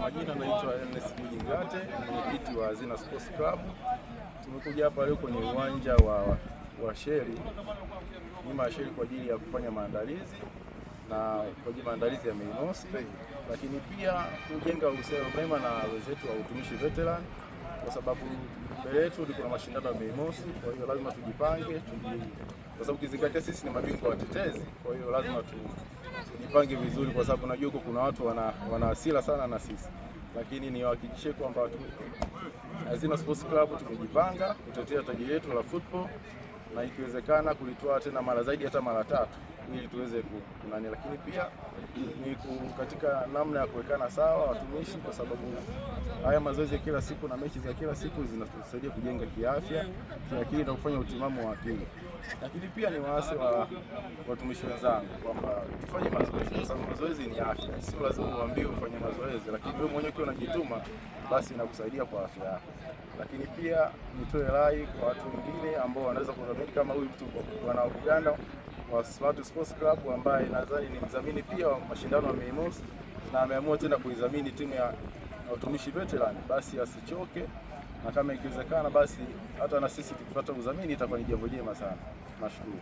Majina naitwa Ernest Mjingate, mwenyekiti wa Hazina Sports Club. Tumekuja hapa leo kwenye uwanja wa Sheli, nyuma ya Sheli kwa ajili ya kufanya maandalizi na kwa ajili maandalizi ya Mei Mosi, lakini pia kujenga uhusiano mema na wenzetu wa utumishi veteran, kwa sababu mbele yetu kuna mashindano ya Mei Mosi. Kwa hiyo lazima tujipange, kwa sababu kizingatia sisi ni mabingwa watetezi, kwa hiyo lazima tujipange vizuri, kwa sababu najua huko kuna watu wana hasira sana na sisi, lakini niwahakikishie kwamba Hazina Sports Club tumejipanga kutetea taji letu la football na ikiwezekana kulitoa tena mara zaidi hata mara tatu ili tuweze kunani, lakini pia ni katika namna ya kuwekana sawa watumishi, kwa sababu haya mazoezi ya kila siku na mechi za kila siku zinatusaidia kujenga kiafya, kiakili na kufanya utimamu wa akili. Lakini pia ni waase wa watumishi wenzangu kwamba tufanye mazoezi, kwa sababu mazoezi ni afya. Sio lazima uambiwe ufanye mazoezi, lakini wewe mwenyewe ukiwa unajituma, basi inakusaidia kwa afya yako. Lakini pia nitoe rai kwa watu wengine ambao wanaweza kudhamini kama huyu mtu bwana Uganda wa Smart Sports Club ambaye nadhani ni mdhamini pia wa mashindano ya Mei Mosi na ameamua tena kuidhamini timu ya watumishi veteran, basi asichoke, na kama ikiwezekana, basi hata na sisi tukipata udhamini itakuwa ni jambo jema sana. Nashukuru.